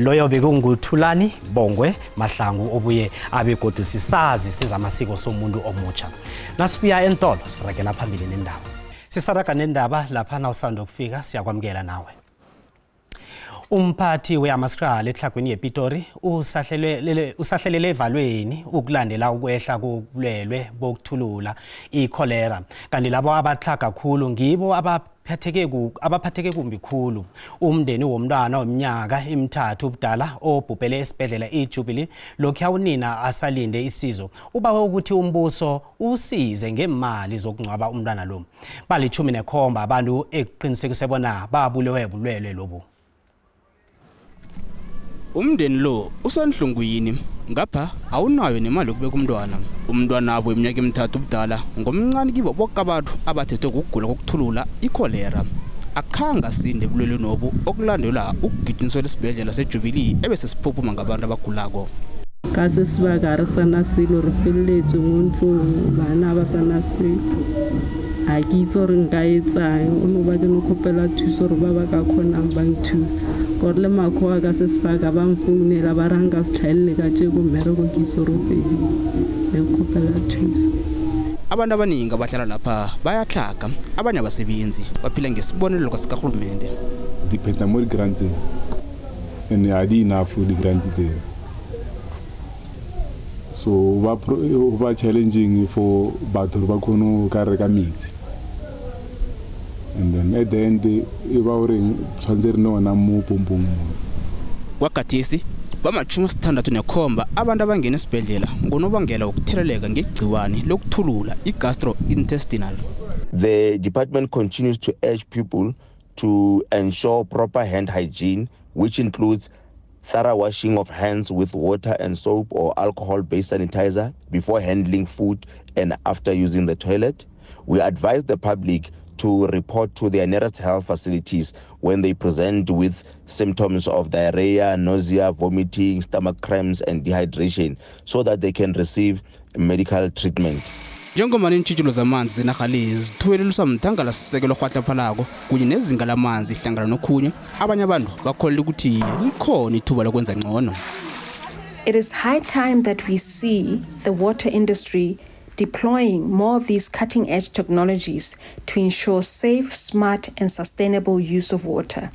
Loyo bekunguThulani Bongwe Mahlangu, obuye abe godu sisazi sezamasiko somuntu omutsha. Nasibuya entolo siragela phambili nendaba. Sisaraga nendaba lapha nawusanda ukufika, siyakwamukela nawe. Umphathi weHammanskraal eTlhagwini yePitori usahlelele evalweni ukulandela ukwehla kobulwelwe bokuthulula ikholera, kanti labo abatlhaga kakhulu ngibo abaphatheke kumbi khulu. Umndeni womntwana weminyaka emithathu ubudala obhubhele esibhedlela iJubilee lokhu unina asalinde isizo ubawe ukuthi umbuso usize ngemali zokungcwaba umntwana lo. Bali-17 abantu ekuqinisekise bona babulewe bulwelwe lobu. Umndeni lo usenhlungwini, ngapha awunayo nemali yokubeka umntwana. Umntwana abo iminyaka emithathu ubudala ngomncane kibo bonke abantu abathethwe ukugula kokuthulula ikholera. Akhange asinde ebulwelweni obu okulandelwa ukugidinyiselwa esibhedlela seJubilee ebese siphuphuma ngabantu abagulako. Ka se sebaka re sana selo, re feleletswe mo ntlong, bana ba sana selo. Ha ke itse gore nka etsang, o no ba ke no kgopela thuso gore ba ba ka kgonang ba nthusa. Gore le makgowa ka se sebaka ba mfounela ba re nka se tlhaelele ka tjeko mmereko ke itse gore o fedile, be kgopela thuso. Abantu abaningi abahlala lapha bayatlhaga, abanye abasebenzi baphila ngesibonelelo sikarhulumende. Dependa mo di-grant-eng and ha di enough di-grant tseo, so ba challenging for batho ba kgone ho ka reka metsi, and then at the end e ba horeng tshwanetse re ne ona mo pompong mo. Kwakhathesi bama-67 abantu abangena esibhedlela ngonobangela wokutheleleka ngegciwane lokuthulula i-gastrointestinal. The department continues to urge people to ensure proper hand hygiene, which includes thorough washing of hands with water and soap or alcohol-based sanitizer before handling food and after using the toilet. We advise the public to report to their nearest health facilities when they present with symptoms of diarrhea, nausea, vomiting, stomach cramps, and dehydration so that they can receive medical treatment. Njengoba iintjhijilo zamanzi zenarha le zithuweleliswa mthangalasisekelo orhwahlaphalako kunye nezinga lamanzi hlangana nokhunye, abanye abantu bakholelwa ukuthi likhona ithuba lokwenza ngcono. It is high time that we see the water industry deploying more of these cutting-edge technologies to ensure safe, smart, and sustainable use of water.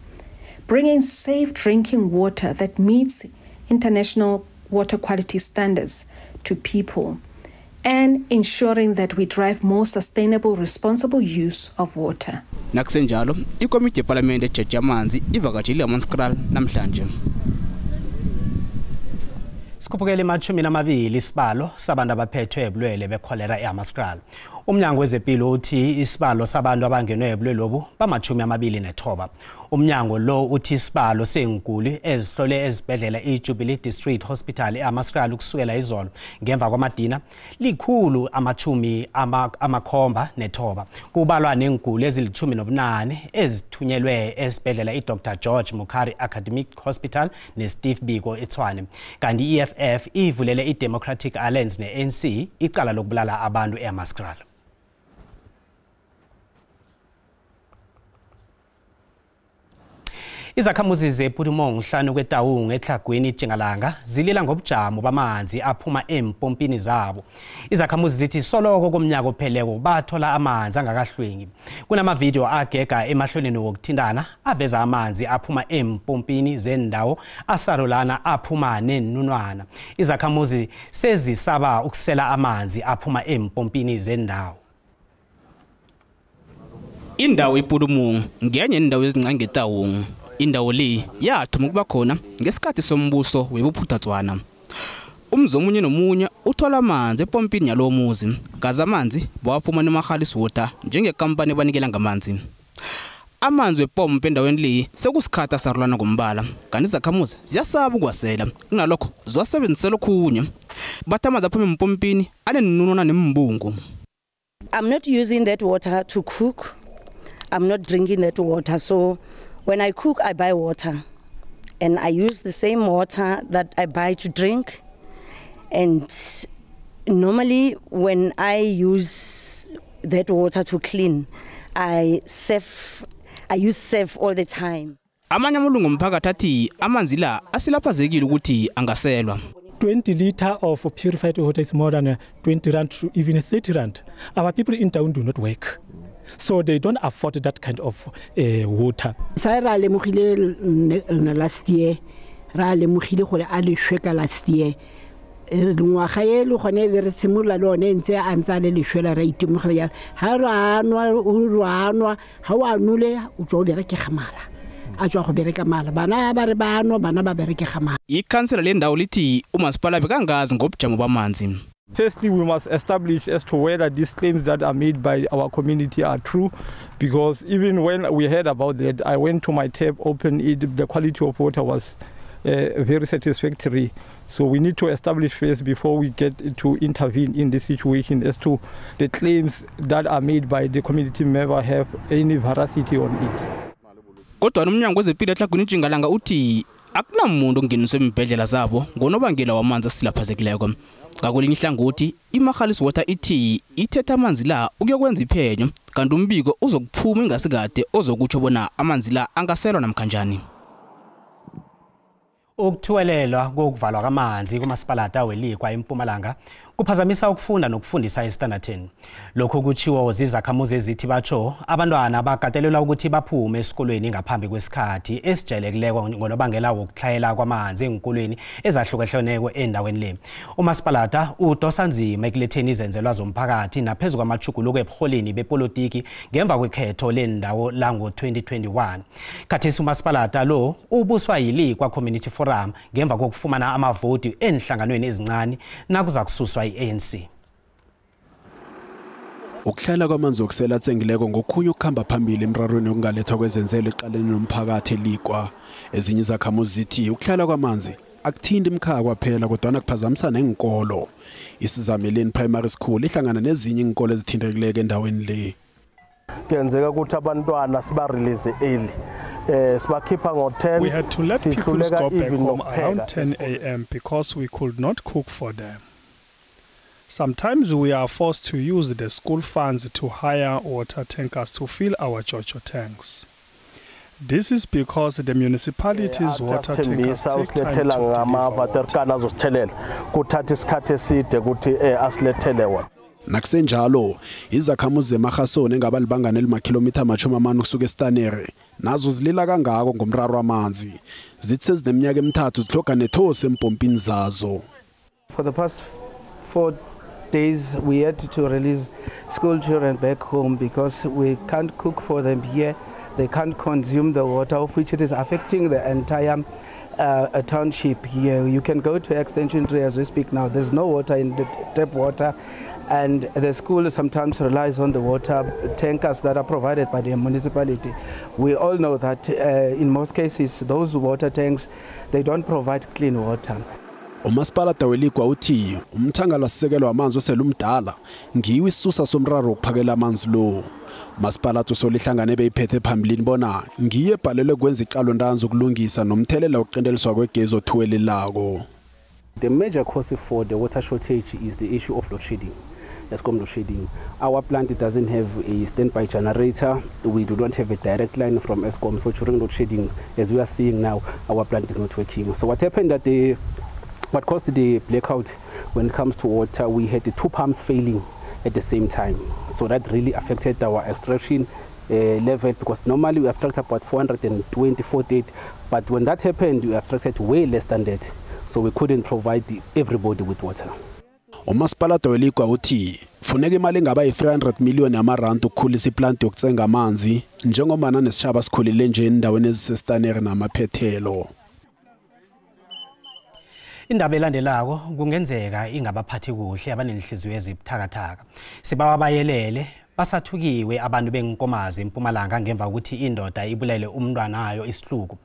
Bringing safe drinking water that meets international water quality standards to people, and ensuring that we drive more sustainable, responsible use of water. Nakusenjalo, ikomiti yePalamende ejeje amanzi ivakatshile eHammanskraal namhlanje. Sikhuphukele ema-20 isibalo sabantu abaphethwe bulwele bekholera eHammanskraal. Umnyango wezempilo uthi isibalo sabantu abangenwe bulwele lobu bama-29. Umnyango lo uthi isibalo senguli ezihlole ezibhedlela iJubilee District Hospital eHammanskraal ukusukela izolo ngemva kwamadina likhulu 79. Kubalwa nenguli ezili-18 ezithunyelwe esibhedlela iDr George Mukhari Academic Hospital neSteve Biko eTshwane. Kanti i-EFF ivulele iDemocratic Alliance ne-ANC icala lokubulala abantu eHammanskraal. Izakhamuzi zePudumong hlanu kweTaung eTlhagwini Tjingalanga zilila ngobujamo bamanzi aphuma empompini zabo. Izakhamuzi zithi soloko komnyaka opheleko bathola amanzi angakahlwengi. Kunamavidiyo agega emahlelweni wokuthintana aveza amanzi aphuma empompini zendawo asarulana aphuma nenunwana. Izakhamuzi sezisaba ukusela amanzi aphuma empompini zendawo. Indawo iPudumong ngenye indawo ezincane ngeTaung. Indawo le yathoma ukuba khona ngesikhathi sombuso webuphuthatswana. Umzi omunye nomunye uthola amanzi epompini yalowo muzi. Kaze amanzi bawafumana eMagalies Water njengekampani ebanikela ngamanzi. Amanzi wepompo endaweni le sekusikhathi asarulana ngombala, kanti izakhamuzi ziyasaba ukuwasela. Kunalokho ziwasebenzisela okhunye. Bathi amanzi aphuma empompini anenunwana nembungu. I'm not using that water to cook. I'm not drinking that water. So when I cook, I buy water. And I use the same water that I buy to drink. And normally when I use that water to clean, I use surf all the time. Amanye amalungu omphakathi athi amanzi la asilaphazekile ukuthi angaselwa. 20 liter of purified water is more than 20 rand to even 30 rand. Our people in town do not work, so they don't afford that kind of water. Sa ra lemogile last year, ra lemogile gore a leshwe ka last year. Ngwaga e le gone be re simolola le one ntse a ntse a le leshwe la ra itemogela jalo. Ha ra nwa, ha o a nole o tswa o berekega mala. A tswa go bereka mala, bana ba re ba nwa, bana ba berekega mala. Ikhansela lendawo lithi umasipala bekangazi ngobujamo bamanzi. Firstly, we must establish as to whether these claims that are made by our community are true, because even when we heard about that, I went to my tap, opened it, the quality of water was very satisfactory. So we need to establish first before we get to intervene in this situation as to the claims that are made by the community member have any veracity on it. Kodwa umnyango wezempilo eTlhagwini Tjingalanga uthi akunamuntu ongeniswe emibhedlela zabo ngonobangela wamanzi asilaphazekileko. Ngakolinye ihlangothi iMagalies Water ithi ithetha amanzi la ukuyokwenza iphenyo, kanti umbiko uzokuphuma ingasikade ozokutsho bona amanzi la angaselwa namkhanjani. Ukuthuwelelwa kokuvalwa kwamanzi kumasipalata weLikwa eMpumalanga kuphazamisa ukufunda nokufundisa eStanderton. Lokhu kutshiwo zizakhamuzi ezithi batsho abantwana bakatelelwa ukuthi baphume esikolweni ngaphambi kwesikhathi esijayelekileko ngonobangela wokutlhayela kwamanzi enkolweni ezahlukahlukeneko endaweni le. Umasipalata udosa nzima ekuletheni izenzelwa zomphakathi naphezu kwamatjhuguluko ebuholini bepolitiki ngemva kwekhetho lendawo lango-2021. Khathesi umasipalata lo ubuswa yiLikwa Community Forum ngemva kokufumana amavoti enhlanganweni ezincane nakuza kususwa i-ANC. Ukuhlela kwamanzi okusela atsengileko ngokhunye ukuhamba phambili emrarweni yokungalethwa kwezenzelo eqaleni nomphakathi eLikwa. Ezinye izakhamuzi zithi ukuhlela kwamanzi akuthinti imkhaya kwaphela kodwana kuphazamisa neenkolo. Isizameleni Primary School ihlangana nezinye iinkolo ezithintekileko endaweni le. Kuyenzeka ukuthi abantwana siba release early. Sibakhipha ngo-10. We had to let people go back home around 10 a.m. because we could not cook for them. Sometimes we are forced to use the school funds to hire water tankers to fill our jojo tanks. This is because the municipality's water tankers take time to deliver water. Nakusenjalo, izakhamuzi zeMarhasoni engabalibangana elimakhilomitha 40 kusuka eStanere nazo zilila kangako ngomraro wamanzi. Zithi sezineminyaka emithathu zihloga nethosi empompini zazo. For the past 4 days we had to release school children back home because we can't cook for them here. They can't consume the water, of which it is affecting the entire township here. You can go to Extension 3 as we speak now. There's no water in the tap water, and the school sometimes relies on the water tankers that are provided by the municipality. We all know that in most cases those water tanks, they don't provide clean water. Umasipalata weLikwa uthi umthangalasisekelo wamanzi oselumdala ngiwo isisusa somraro wokuphakela amanzi lo. Umasipalata usolihlangane beyiphethe phambilini bona ngiye ebhalelwe kwenza iqalontanzi ukulungisa nomthelela wokuqinteliswa kwegezi othuwelelako. The major cause for the water shortage is the issue of load shedding. Eskom load shedding. Our plant doesn't have a standby generator. We do not have a direct line from Eskom. So during load shedding, as we are seeing now, our plant is not working. So what happened that what caused the blackout when it comes to water, we had the 2 pumps failing at the same time. So that really affected our extraction level, because normally we extract about 420, but when that happened, we extracted way less than that. So we couldn't provide everybody with water. Umasipalata weLigwa uthi funeka imali engaba yi-300 million yamarandi ukukhulisa iplanti yokutsenga amanzi njengoba nesitjhaba sikhulile nje endaweni ezisesitanere namaphethelo. Indaba elandelako kungenzeka ingabaphathi kuhle abanenhliziyo ezibuthakathaka. Sibawa bayelele basathukiwe abantu benkomazi eMpumalanga ngemva kokuthi indoda ibulele umntwanayo isihluku.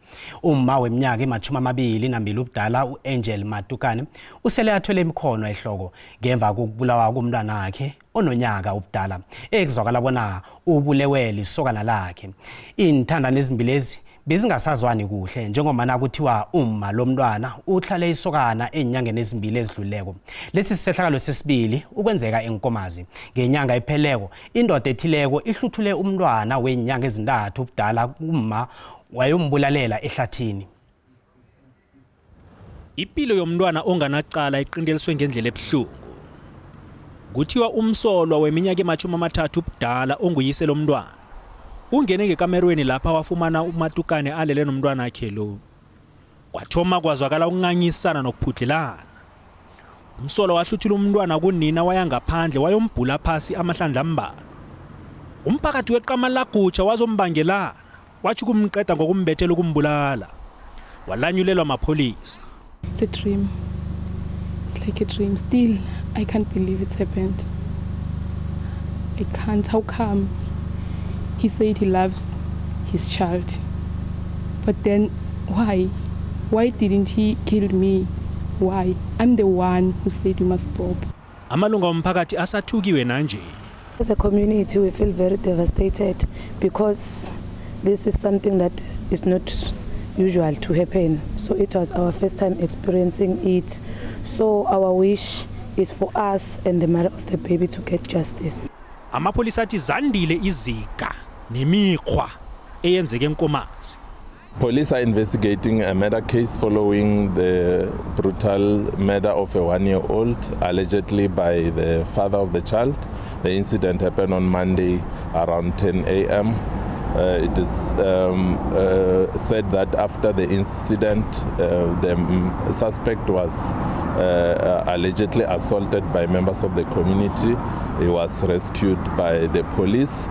Umma weminyaka ema-22 ubudala uAngel Matukane usele athwele imikhono ehloko ngemva kokubulawa komntwanakhe ononyaka ubudala ekuzwakala bona ubulewe lisokana lakhe. Iinthandane ezimbili lezi bezingasazwani kuhle njengoba kuthiwa umma lomntwana uhlale isokana enyangeni ezimbili ezidluleko. Lesi sisehlakalo sesibili ukwenzeka enkomazi. Ngenyanga epheleko indoda ethileko ihluthule umntwana wenyanga ezintathu ubudala umma wayombulalela ehlathini. Impilo yomntwana onganacala iqindeliswe ngendlela ebuhlungu. Kuthiwa umsolwa weminyaka ema-30 ubudala onguyise lomntwana ungene ngekamerweni lapha wafumana uMatukane alele nomntwana wakhe lo. Kwathoma kwazwakala ukunganyisana nokuphudlelana. Umsolwa wahluthula umntwana kunina waya ngaphandle wayombhula phasi amahlandla ambalwa. Umphakathi weqamalagutsha wazombangelana wathi kumqeda ngokumbethela ukumbulala. Walanyulelwa amapholisa. It's a dream. It's like a dream. Still, I can't believe it's happened. I can't. How come? He said he loves his child. But then, why? Why didn't he kill me? Why? I'm the one who said you must stop. Amalunga omphakathi asathukiwe nanje. As a community, we feel very devastated because this is something that is not usual to happen. So it was our first time experiencing it. So our wish is for us and the mother of the baby to get justice. Amapholisa athi zandile izika nemikhwa eyenzeke eNkomazi. Police are investigating a murder case following the brutal murder of a 1-year-old allegedly by the father of the child. The incident happened on Monday around 10 a.m. It is said that after the incident, the suspect was allegedly assaulted by members of the community. He was rescued by the police.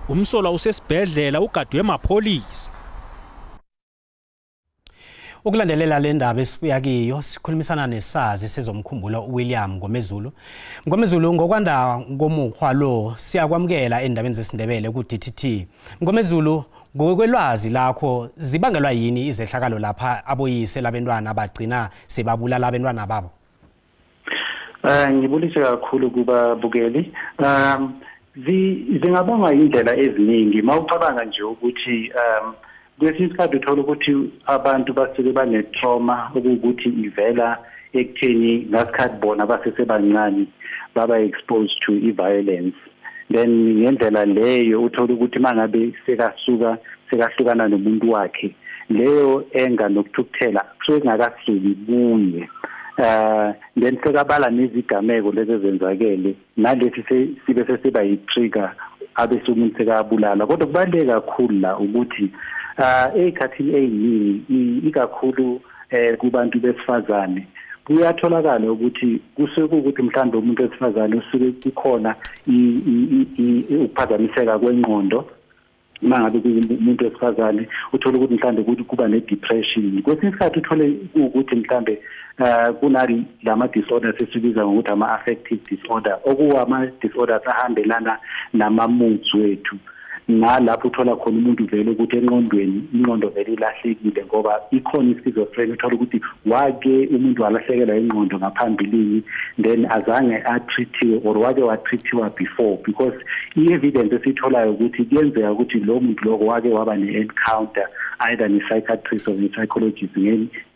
Umsolwa usesibhedlela ugadwe mapholisa. Ukulandelela le ndaba esibuya kiyo sikhulumisana nesazi sezomkhumbulo uWilliam Mngomezulu. Mngomezulu, ngokwanda komukhwa lo siyakwamukela endabeni zesiNdebele ku DTT. Mngomezulu, ngokwelwazi lakho zibangelwa yini izehlakalo lapha aboyise labantwana abagcina sebabulala abantwana babo? Ngibulise kakhulu kubabukeli. Zingabangwa indlela eziningi. Mawucabanga nje ukuthi kwesinye isikhathi uthola ukuthi abantu basuke bane-trauma okuwukuthi ivela ekutheni ngasikhathi bona basesebancane baba exposed to i-violence. Then ngendlela leyo uthola ukuthi mangabe sekasuka sekahlukana nomuntu wakhe, leyo enga nokuthukuthela kusuke kungakasuki kuye. Then sekabala nezigameko lezi ezenzakele nalesi sibe sesiba yi-trigger abese umuntu sekabulala. Kodwa kubaluleke kakhulu la ukuthi ey'khathini ey'ningi ikakhulu kubantu besifazane kuyatholakala ukuthi kusuke ukuthi mhlawumbe umuntu wesifazane usuke kukhona ukuphazamiseka kwengqondo. Mangabe umuntu wesifazane uthola ukuthi mhlawumbe ukuthi kuba ne-depression. Kwesinye isikhathi uthole ukuthi mhlawumbe kunali lama-disorders esibiza ngokuthi ama-affective disorder, okuwama-disorders ahambelana nama-moods wethu. Nalapho uthola khona umuntu vele ukuthi enqondweni ingqondo vele ilahlekile ngoba ikhona i-schizophrenia. Uthola ukuthi wake umuntu walahlekelwa ingqondo ngaphambilini then azange atreatiwe or wake watreatiwa before, because i-evidence esiyitholayo ukuthi kuyenzeka ukuthi lo muntu lokho wake waba ne-encounter either ne-psychiatrist or ne-psychologist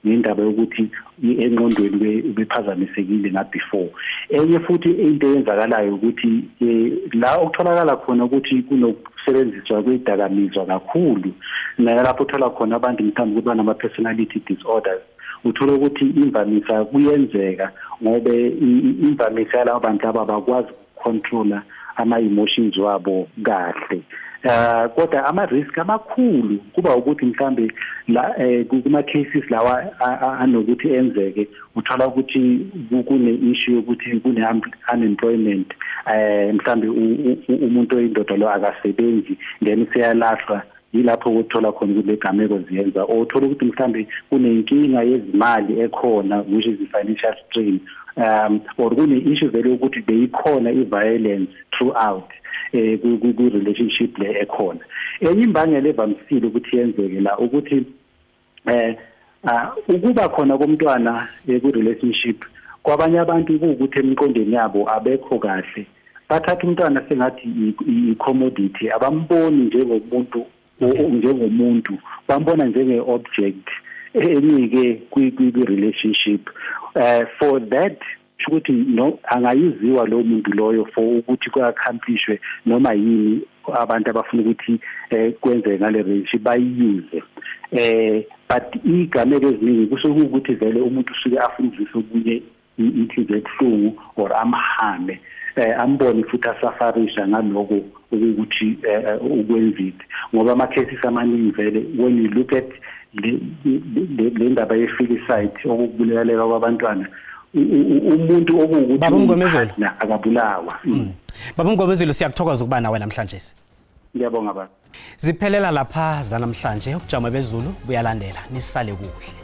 ngendaba yokuthi engqondweni bephazamisekile na before. Enye futhi into eyenzakalayo ukuthi la okutholakala khona ukuthi kunokusebenziswa kwedakamizwa kakhulu, nalapho uthola khona abantu mhlawumbe ukuthi banama personality disorders, uthola ukuthi imvamisa kuyenzeka ngoba imvamisa yalabo bantu laba abakwazi ukucontrola ama-emotions wabo kahle. Kodwa ama-risk amakhulu kuba ukuthi mhlambe la kuma-cases lawa anokuthi enzeke, uthola ukuthi kune-issue yokuthi kune-unemployment, mhlambe umuntu oyindoda lo akasebenzi, then useyalahlwa. Yilapho ukuthola khona ukuthi legameko ziyenza, or uthola ukuthi mhlambe kunenkinga yezimali ekhona, which is the financial strain, or kune-issue vele yokuthi beyikhona i-violence throughout ku-relationship le ekhona. Enye imbangela evamisile ukuthi yenzeke la ukuthi ukuba khona komntwana ku-relationship kwabanye abantu kuwukuthi emiqondweni yabo abekho kahle, bathatha umntwana sengathi i-commodity, abamboni njengomuntu, njengomuntu bambona njenge-object enike kwi-relationship. For that ukuthi no angayuziwa lo muntu loyo for ukuthi ku-accomplishwe noma yini abantu abafuna ukuthi kwenzeke ngale relationship bayiyuze. But igameko eziningi kusuke ukuthi vele umuntu usuke afundise okunye inhliziyo ebuhlungu or amhame, ambone futhi asafarisha ngaloko ukuthi ukwenzile, ngoba ama-cases amaningi vele when you look at le ndaba ye-filicide, okubulaleka kwabantwana, umuntu okuwukuthi akabulawa. Baba Mngomezulu, siyakuthokoza ukuba nawe namhlanje. Ngiyabonga baba. Ziphelela lapha zanamhlanje, ubujamo bezulu buyalandela. Nisale kuhle.